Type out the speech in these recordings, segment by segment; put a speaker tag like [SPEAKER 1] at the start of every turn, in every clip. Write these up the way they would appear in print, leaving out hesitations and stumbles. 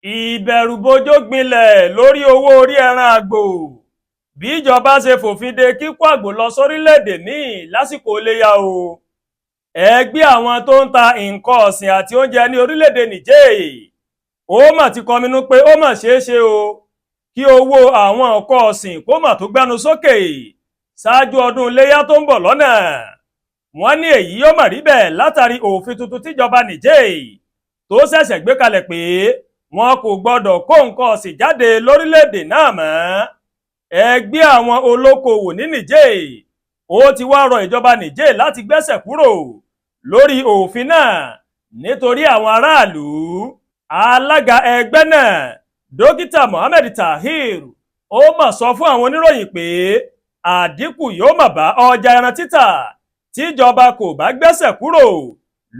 [SPEAKER 1] Ìbẹ̀rùbojo gbilẹ̀ lórí owó orí ẹran àgbò bíjọba ṣe fòfin de kíkó àgbò lọ sórílẹ̀-èdè míì lásìkò iléyà o. Ẹgbẹ́ àwọn tó ń ta nǹkan ọ̀sìn àti oúnjẹ ní orílẹ̀-èdè Niger, ó mà ti kọminú pé ó mà ṣeé ṣe o kí owó àwọn nǹkan ọ̀sìn kó mà tó gbánu sókè ṣáájú ọdún iléyà tó ń bọ̀ lọ́nà. Wọ́n ní èyí yóò mà rí bẹ́ẹ̀ látàrí òfin tuntun tíjọba Niger tó ṣẹ̀ṣẹ̀ gbé kalẹ̀ pé wọn kò gbọ́dọ̀ kó nǹkan ọ̀sìn jáde lórílẹ̀-èdè náà mọ́. Ẹgbẹ́ àwọn olókoòwò ní Niger, ó ti wá rọ ìjọba Niger láti gbẹ́sẹ̀ kúrò lórí òfin náà nítorí àwọn aráàlú. Alága ẹgbẹ́ náà, Dókítà Mohammed Tahir, ó mà sọ fún àwọn oníròyìn pé àdínkù yóò mà bá ọjà ẹran títà tíjọba kò bá gbẹ́sẹ̀ kúrò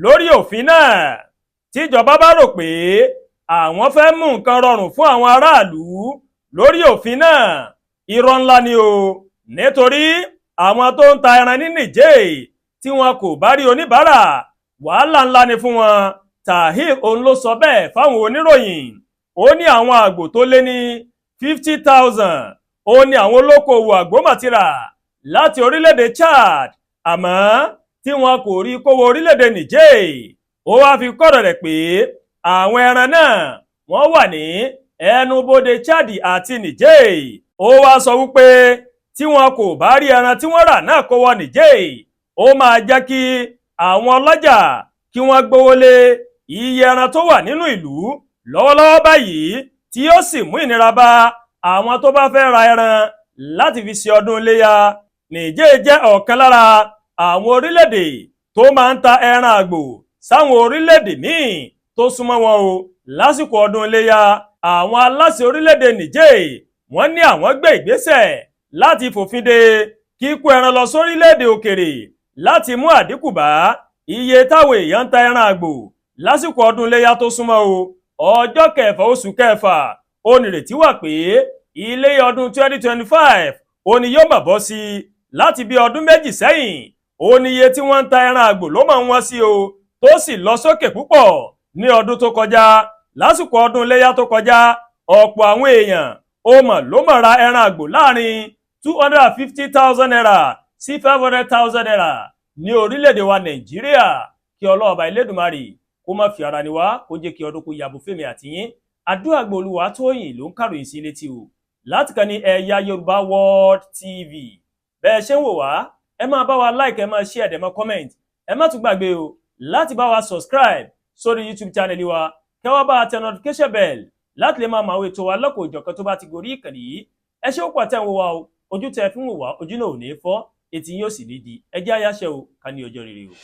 [SPEAKER 1] lórí òfin náà. Tíjọba bá rò pé àwọn fẹ́ mú nǹkan rọrùn fún àwọn aráàlú lórí òfin náà, irọ́ ńlá ni o, nítorí àwọn tó ń ta ẹran ní Niger, tí wọn kò bá rí oníbàárà, wàhálà ńlá ni fún wọn. Tahir òun ló sọ bẹ́ẹ̀ fáwọn oníròyìn. Ó ní àwọn àgbò tó lé ní 50,000 ó ní àwọn olókoòwò àgbò mà ti rà láti orílẹ̀-èdè Chad, àmọ́ tí wọn kò rí kówó orílẹ̀-èdè Niger. Ó wáá fi kọ́rọ̀ rẹ̀ pé àwọn ẹran náà, wọ́n wà ní ẹnubodè Chad àti Niger. Ó wáá sọ wípé tí wọn kò bá rí ẹran tí wọ́n rà náà kó wọ Niger, ó máa jẹ́ kí àwọn ọlọ́jà kí wọ́n gbówó lé iye ẹran tó wà nínú ìlú lọ́wọ́lọ́wọ́ báyìí, tí yóò sì mú ìnira bá àwọn tó bá fẹ́ ra ẹran láti fi ṣe ọdún iléyà. Niger jẹ́ ọ̀kan lára àwọn orílẹ̀-èdè tó máa ń ta ẹran àgbò sáwọn orílẹ̀-èdè míì tó súnmọ́ wọn o lásìkò ọdún iléyà. Àwọn aláṣẹ orílẹ̀-èdè Niger, wọ́n ní àwọn gbé ìgbésẹ̀ láti fòfin de kíkó ẹran lọ sórílẹ̀-èdè òkèrè láti mú àdínkù bá iye táwọn èèyàn ń ta ẹran àgbò lásìkò ọdún iléyà tó súnmọ́ o. Ọjọ́ 6 oṣù 6, ó nírètí wà pé iléyà ọdún 2025 ó ní yóò mà bọ́ sí. Láti bí ọdún 2 sẹ́yìn, ó ní iye tí wọ́n ń ta ẹran àgbò ló máa ń wọ́n sí o, tó sì lọ sókè púpọ̀ ní ọdún tó kọjá. Lásìkò ọdún iléyà tó kọjá, ọ̀pọ̀ àwọn èèyàn ó mọ̀ ló mọ̀ ra ẹran àgbò láàrin ₦250,000 sí ₦500,000 ní orílẹ̀-èdè wa Nàìjíríà. Kí Ọlọ́ọ̀bá Elédùmarè kó má fi ara ni wá, kó jẹ́ kí ọdún kó yàbò fèmí àtìyín. Àdúrà gbòòlùwà tóyìn ló ń kàròyìn sí létí o láti kàn ní Ẹ̀yà Yorùbá World TV. Bẹ́ẹ̀ ṣe ń wò wá, ẹ máa bá wa like, ẹ máa share, ẹ máa comment. Ẹ má tún gbàgbé o láti bá wa subscribe sórí YouTube channel wa, kẹ́ wá bá wa tẹ notification bell láti lè máa mọ àwọn ètò wa lọ́kọ̀ òjọ̀kan tó bá ti gorí ìkànnì yìí. Ẹ ṣé ó pọ̀ tẹ́ ń wò wá o. Ojú tẹ́ fi ń wò wá, ojú náà ò ní fọ́, etí yóò sì ní di. Ẹ jẹ́ àyàṣẹ́ o, ká ní ọjọ́ rere o.